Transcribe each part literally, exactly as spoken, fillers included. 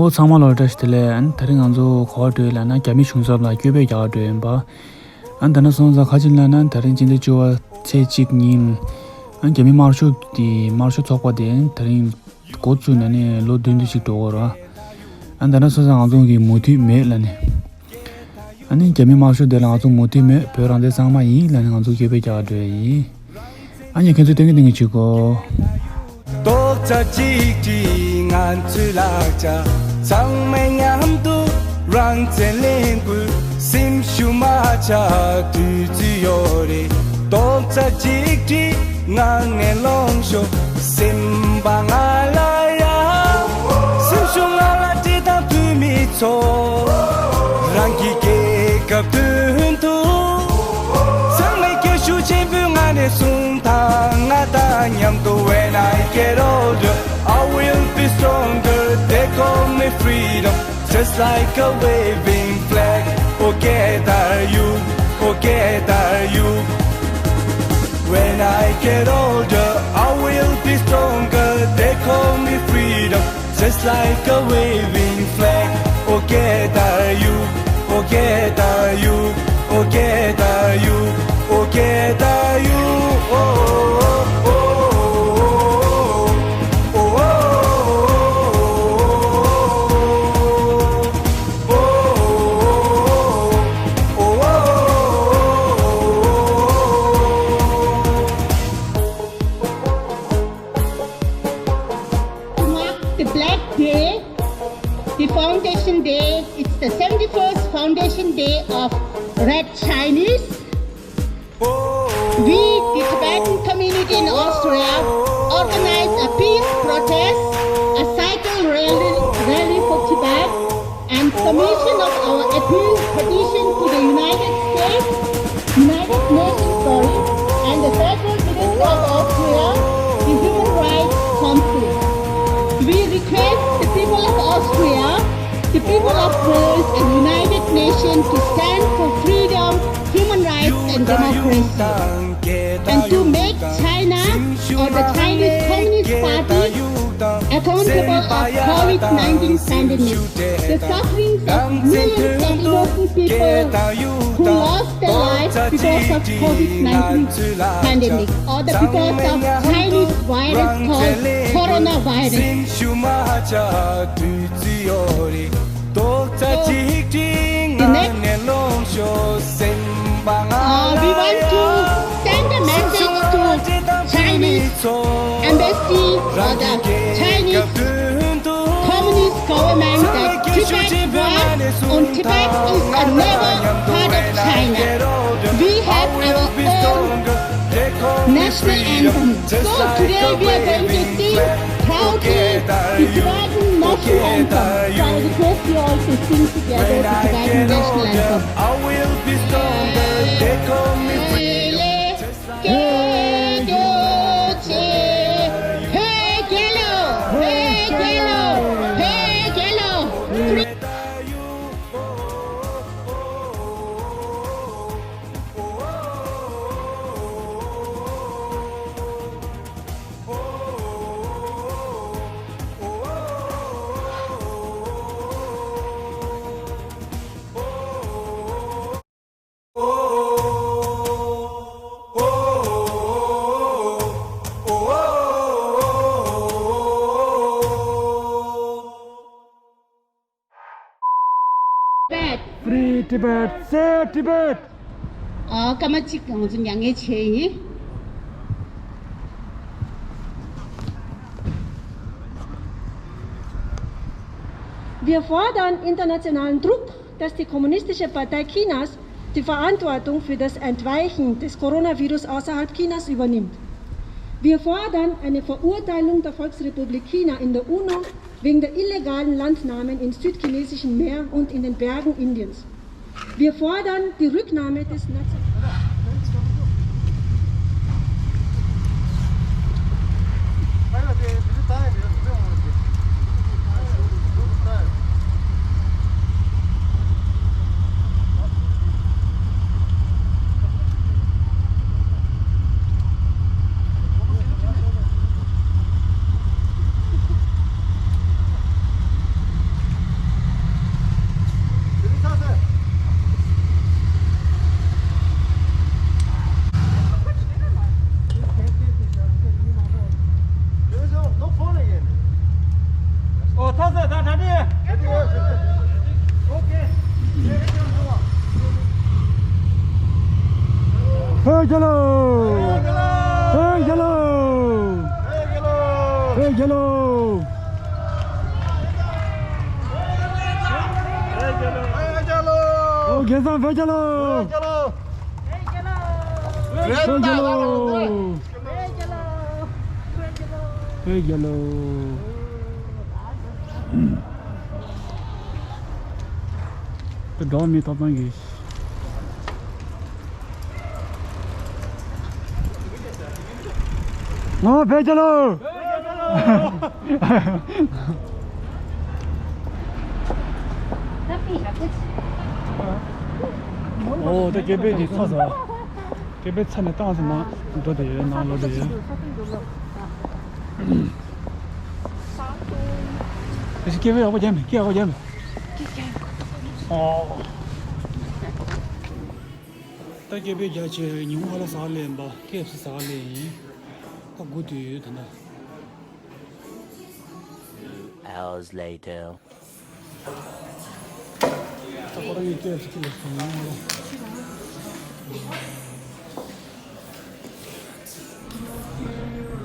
ཨོ་ཚང་མ་ལ་བཀྲ་ཤིས་བདེ་ལེགས། ཨ་ནི་དེ་རིང་ང་ཚོ་ག་པར་འགྲོ་ཡོད་ལབ་ན་རྒྱ་མི་གཞུང་ཚབ་ལ་སྐྱོར་དཔོན་རྒྱག་ག་འགྲོ་ཡིན་པ། ཨ་ནི་དེ་ན་སོང་ཙང་ག་ཅི་ལབ་ན་དེ་རིང་སྤྱི་ཟླ་བཅུ་པ་ཚེས་གཅིག་ཉིན། ཨ་ནི་རྒྱ་མི་དམར་ཤོག་དེ་དམར་ཤོག་ཚོགས་པ་དེ་དེ་རིང་འགོ་བཙུགས་ནས་ནི་ལོ་བདུན་དུ་ཅིག་འགྲོ་གི་རེད། ཨ་ནི་དེ་ན་སོང་ཙང་ང་ཚོ་གི་མུ་མཐུད་མེད་ལབ་ནས། ཨ་ནི་རྒྱ་མི་དམར་ཤོག་དེ་ལ་ང་ཚོ་མུ་མཐུད་མེད། བོད་རང་བཙན་གཙང་མ་ཡིན་ལབ་ནས་ང་ཚོ་སྐྱོར་དཔོན་རྒྱག་ག་འགྲོ་ཡ་ཡིན། ཨ་ནི་ཁྱེད་ཚོས་སྟོན་གི་སྟོན་གི་བྱེད་དགོས། རྡོག་རྩ་གཅིག་སྒྲིལ་ང་ཚོའི་ལག་ཆ། ཚང་མས་མཉམ་དུ་རང་བཙན་ལེན་དགོས། སེམས་ཤུགས་མ་ཆག་དུས་ཚོད་ཡོད་རེད། རྡོག་རྩ་གཅིག་སྒྲིལ་ངང་ནས་ལོངས་ཤོག། སེམས་པ་ང་ལ་ཡ། སེམས་ཤུགས་ང་ལ་སྤྲད་དང་འཐུས་མི་ཚོ། རང་གི་རྒྱལ་ཁབ་དོན་དུ། ཚང་མས་སྐད་ཤུགས་ཆེན་པོའི་ངང་ནས་གསུང་དང་། ང་དང་མཉམ་དུ། When I get older, I will be stronger. They call me freedom, just like a waving flag. Oh, get are you, oh, get are you. When I get older, I will be stronger. They call me freedom, just like a waving flag. Oh, get are you, oh, get are you, oh, get are you, oh, get are you. Oh, oh, oh, oh, oh. To mark the Black Day, the Foundation Day, it's the seventy-first Foundation Day of Red Chinese. We, the Tibetan community in Austria, organize a peace protest, a cycle rally, rally for Tibet, and submission of our appeal petition to the United States, United Nations, sorry, and the Federal Minister of Austria, the Human Rights Council. We request the people of Austria, the people of world, and United Nations to stand for freedom, human rights, and democracy, and to make China or the Chinese Communist Party accountable of COVID nineteen pandemic. The sufferings of millions of innocent people who lost their lives because of COVID nineteen pandemic or the because of Chinese virus called coronavirus. The next, uh, we want to send a message to Chinese embassy or the Chinese Communist government that Tibet was, on Tibet is a never part of China. We have our own national anthem. So today we are going to sing proudly the Tibetan national anthem. So I request you all to sing together the Tibetan national anthem. Tibet. Free Tibet, save Tibet. ཨ། སྐར་མ་གཅིག་ང་ཚོ་མྱ་ངན་བྱས་ཡིན། Wir fordern internationalen Druck, dass die Kommunistische Partei Chinas die Verantwortung für das Entweichen des Coronavirus außerhalb Chinas übernimmt. Wir fordern eine Verurteilung der Volksrepublik China in der UNO wegen der illegalen Landnahmen im südchinesischen Meer und in den Bergen Indiens. Wir fordern die Rücknahme des Nation- རྒྱལ་ལོ། བོད་རྒྱལ་ལོ། བོད་རྒྱལ་ལོ། ཨོ་རྒྱལ་བཟང་བོད་རྒྱལ་ལོ། བོད་རྒྱལ་ལོ། བོད་རྒྱལ་ལོ། བོད་རྒྱལ་ལོ། དེ་འགྲོ་བ་མིའི་ཐོབ་ཐང་གི། ངོ་བོད་རྒྱལ་ལོ། ཨོ་ད་སྐད་འབོད་ཀྱི་ཚ་ཟ། སྐད་འབོད་ཚ་ནས་བཏང་ཟེར་ན་འགྲོ་དེ་ཡོད་ནང་ལོགས་དེ་ཡོད། དེ་སྐད་འབོད་ཡག་པོ་རྒྱབ་མེད། སྐད་ཡག་པོ་རྒྱབ་མེད། ཨོ། ད་སྐད་འབོད་རྒྱག་ཆེད་ཉི་མ་ལ་ཟ་ལེ་ཡིན་པ། ཁེ་ཨེཕ་སི་ཟ་ལེ་ཡིན། ད་སྒུག་དུས་ཡོད་ད་ན། Hours later. ད་ཁོ་རང་གི་སྐད་ཅིག་ལ་སོང་ཡོང་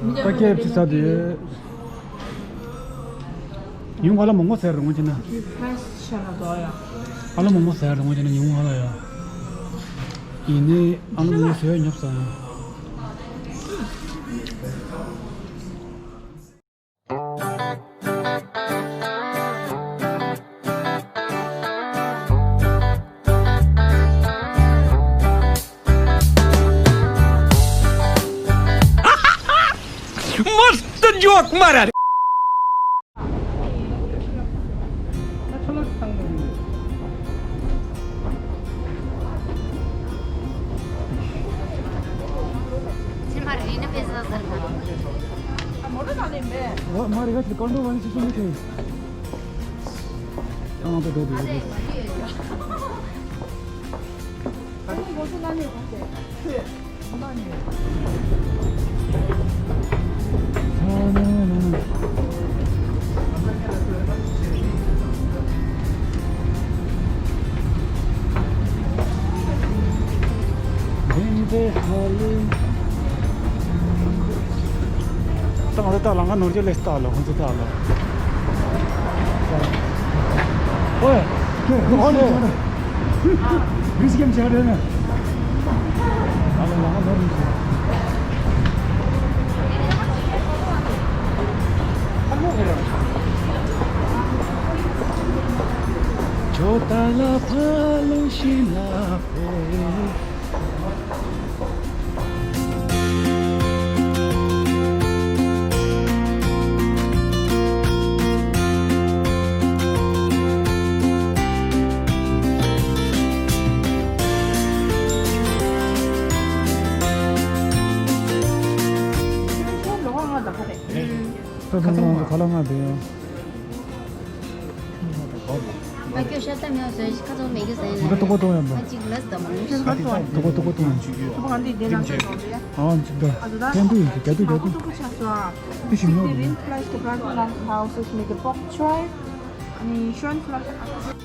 བ། ད་སྐད་ཅིག་ཟ་དེ། ཉུང་བ་ལ་མང་པོ་ཟ་རུང་བྱས་ན། ཨ་ལ་མང་པོ་ཟ་རུང་བྱས་ན་ཉུང་བ་ལ་ཡ། ཡིན་ནའི་ཨ་ལ་མང་པོ་ཟ་ཡ་ཉོབ་ས་ཡ། मस्त जोक मारा रे। ད་ང་ཚོ་ད་ལམ་ཁ་ནོར་གྱི་ལས་ལྟ་ལ་ཁོང་ཚོ་ལྟ་ལ། ཨོའི། ཁྱོད་ཁོ་ཁོ་ནས། རིས་ཀྱམ་བྱ་རེད་ན། ཨ་ལ་ལ་ཧ་ལོ་རིས་ཀྱམ། ཁྱོད་ད་ལ་ཕ་ལུང་ཤི་ལ་ཕེ། ཁ་ཚང་ཁ་ལ་ང་དེ་ཡང་། ང་ཁྱོད་ཤ་སྟག་མེད་བཟོས་ཤིག་ཁ་ཚང་མེད་རྒྱུ་ཟེར་ན། ང་ཏོག་པ་ཏོག་ཡང་མ། ང་གཅིག་ལས་དང་མ་ཡིན། ཏོག་པ་ཏོག་པ་ཏོག་ཡང་། ཏོག་པ་ང་འདི་དེ་ནང་ཚོད་ཏོག་པ་ཡ། ཨ་འཇིག་ད། ཨ་ཟོ་ད། ཐན་ཏུ་ཡིན་གྱི་ག་དུ་ག་དུ། ཏོག་པ་ཆགས་སོ་ཨ། དེ་ཞིམ་ཉོག་གི། Rindfleisch gebraten Lamb Haus mit Bok Choy. Schweinefleisch.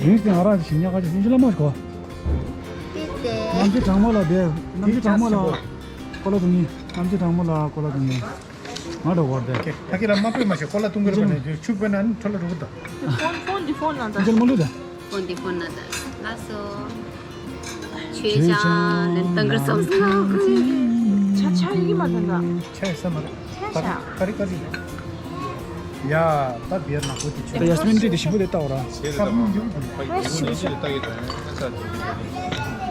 རིང་སྟེ་ང་རང་ཞིམ་ཉག་ཁ་ཅིག་སྙིང་རྗེ་ལ་མ་ཞིག་གོ། རྣམ་རྒྱལ་གྲང་མོ་ལ་བསྡད། རྣམ་རྒྱལ་གྲང་མོ་ལ་ཀོ་ལ་དུང་ནི། རྣམ་རྒྱལ་གྲང་མོ་ལ་ཀོ་ལ་དུང་ནི། ང་འགྲོ་བར་དེ། ཁ་ཁྱེད་རང་མ་པོས་མ་ཤེས་ཁོ་ལ་ཏུང་གི་རུ་པ་ནས་ཆུ་པོས་ན་ཁྲོ་ལ་རུ་དང་། ཕོན་ཕོན་འདི་ཕོན་ན་ད། ཁྱེད་མོ་ལུས་ད། ཕོན་འདི་ཕོན་ན་ད། ལགས་སོ། ཆོས་ཆང་ལེན་སྟངས་ཀྱི་བསམ་སོང་། ཆ་ཆ་ཡིན་གྱི་མ་ད་ད། ཆ་ཡི་ས་མ་རེད། ཆ་ཆ། ཀ་རི་ཀ་རི། ཡ་ད་བེར་ནག་པོ་དེ་ཆོས། ད་ཡ་སི་མིན་འདི་དེ་ཞིམ་པོ་དེ་ལྟ་འོ་ར། ཁ་ཕུང་འདི་འདི་ཕ་གི་ཆོས་ཆོས་ལྟ་གི་ད།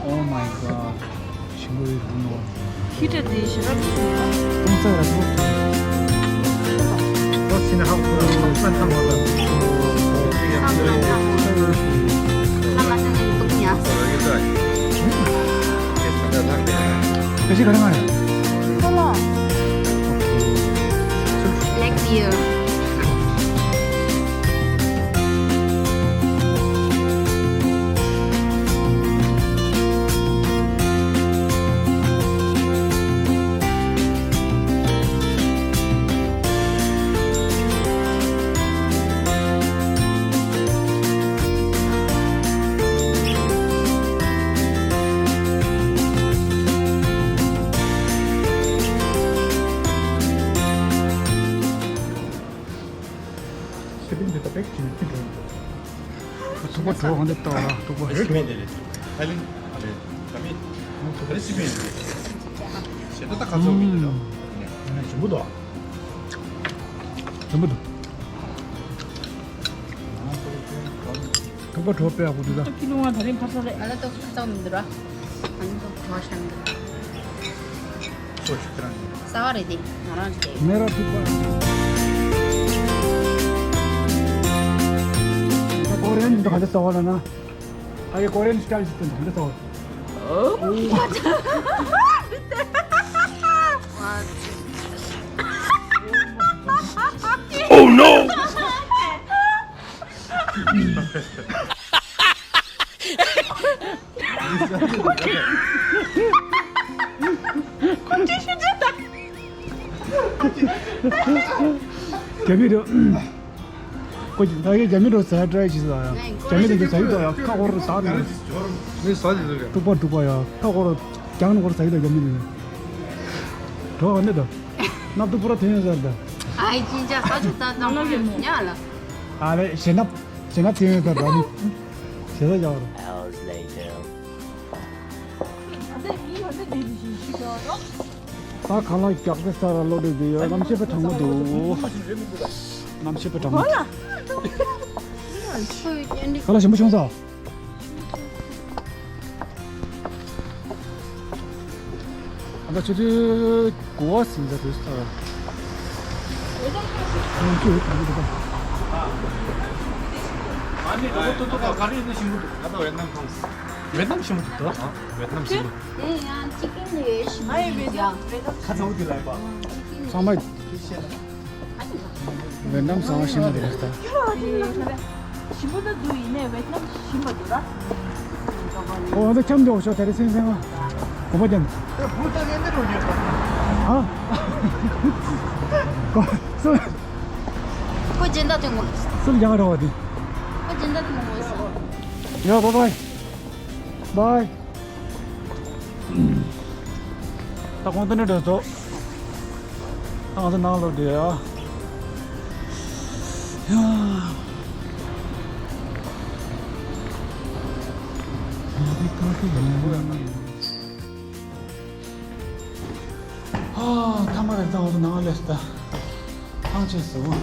Oh my god. ཞིམ་པོ་ཡོད་རུང་ནོ། ཧི་ཊར་དེ་ཞེ་དྲག་ཏུ་སོང་། ཏུང་ས་ར་ཏུ། ཏུང་ས་ན་ཧ་གོ་ར་ས་ན་ཧ་གོ་ར། ས་ན་ཧ་གོ་ར། ལ་མ་ས་ནི་ཏུང་ཉ། ཁྱེད་ཚོ་ད་ལྷག་ལས། ཁྱེད་ཚོ་ག་རེ་མ་རེད། ཁོ་ལ། Black beer. འདི་འདི་ད་པེག་ཅིག་ཅིག་འགྲོ་འདུག་ཐུག་པ་གྲོ་ག་འདི་ལྟ་བ་ལ་ཐུག་པ། རེ་སི་མེན་དེ་རེད། ཐའི་ལེན་རེད། ད་མི་རེ་སི་མེན་རེད། ཞེ་ད་ད་ཁ་ཚོགས་མི་འདུག་ལ། ཞིམ་པོ་འདུག་ཞིམ་པོ་འདུག་ཐུག་པ་གྲོ་དཔེ་ཡག་པོ་འདུག་ད། ཁྱི་ལུང་བ་ད་རིང་ཕར་ཚར་རེད། ང་ལ་ཏོག་ཙམ་མི་འདུག་ར། ང་ནི་ཏོག་ཙམ་ཤ་མི་འདུག་སོ་ཞིག་ཁྱེད་རང་ཡིན། རྩ་བ་རེད་དེ་ང་རང་རེད་དེ། མེ་ར་ཐུག་པ། ད་ཀོ་རེན་འདི་ག་འདྲ་རྩ་བ་ལ་ན། ཨ་ཡེ་ཀོ་རེན་སི་ཊལ་ཞིག་འདི་ག་འདྲ་རྩ་བ། Oh no! རྒྱ་མི་རེད། ཁོ་ད་གིན་རྒྱ་མི་འགྲོ་ཟ་ཏྲའི་ཞིག་ཟ་ཡ། རྒྱ་མི་དེ་ཚོ་ཟ་ཡི་འདུག་ཡ། ཁ་ཁོ་རང་ཟ་ནས། མི་ཟ་ནས་འདུག་རྒྱ། དཀྲུག་པ་དཀྲུག་པ་ཡ། ཁ་ཁོ་རང་རྒྱང་ནས་ཁོ་རང་ཟ་ཡི་འདུག་རྒྱ་མི་དེ་ཚོ། གྲོགས་ག་ནས་དང་། སྣབས་དུ་པུ་ར་ཐོན་ཡོད་ཟེར་ད། ཨའི་ཅིན་ཅ་ས་ཆུ་ད་དང་ཉ་ལ། ཨ་ལེ་ཞེ་སྣབས་ཞེ་སྣབས་ཐོན་ཡོད་ཟེར་ད་ནི། ཞེ་ས་རྒྱག་རོ། Hours later. ད་གང་ལ་རྒྱག་གི་ས་ར་ལོ་རེ་དེ་ཡོད། གནམ་གཤིས་དཔེ་གྲང་མོ་འདུག་གནམ་གཤིས་དཔེ་གྲང་མོ། ག་ལ་ཞིམ་པོ་བྱུང་ས། ཨ་ད་ཆུ་ཚོད་གོ་བ་ཟིན་ས་དུས་ས། ཁོང་ཚོས་ག་རེ་འདུག་ག་ཨ་ནི་ཏོག་ཏོག་ཏོག་ག་རེ་ཡིན་ན་ཞིམ་པོ་འདུག་ང་ད་ཝེ་ནམ་ཐང་། ཝེ་ནམ་ཞིམ་པོ་འདུག་ད། ཝེ་ནམ་ཞིམ་པོ། དེ་ཡང་ཅི་ཀིན་ལས་ཞིམ་པོ་འདུག་ཡང་ཁ་ཚ་བོ་དེ་ལ་ཡིན་པ། ཚང་མ། ཝེ་ནམ་ཟ་བ་ཞིམ་པོ་རེད་ད། ཞིམ་པོ་ད་འདུག་ཡིན་ནའི་ཝེ་ནམ་ཞིམ་པ་འདུག་ད། ཨོ་ད་འཁྱམ་འགྲོ་ཤོག་དེ་རེད་སེང་སེང་ཨ། གོམ་པ་ཅན། ཨ། ཀོ་སུ། ཁོ་སྦྱིན་བདག་དེ་ངོ་། སུ་ཡང་ར་བ་དེ། ཁོ་སྦྱིན་བདག་དེ་ངོ་ངོ་སོང་། ཡ་བཱའི་བཱའི། བཱའི། ད་གོང་དུ་ནས་འགྲོ་ཚོ། ད་ང་ཚོ་ནང་ལོག་དེ་ཡ། ཡ། ཨ་ཐ་མ་རེ་ད་ང་ཚོ་ནང་ལས་ད། ཐང་ཆད་སོང་།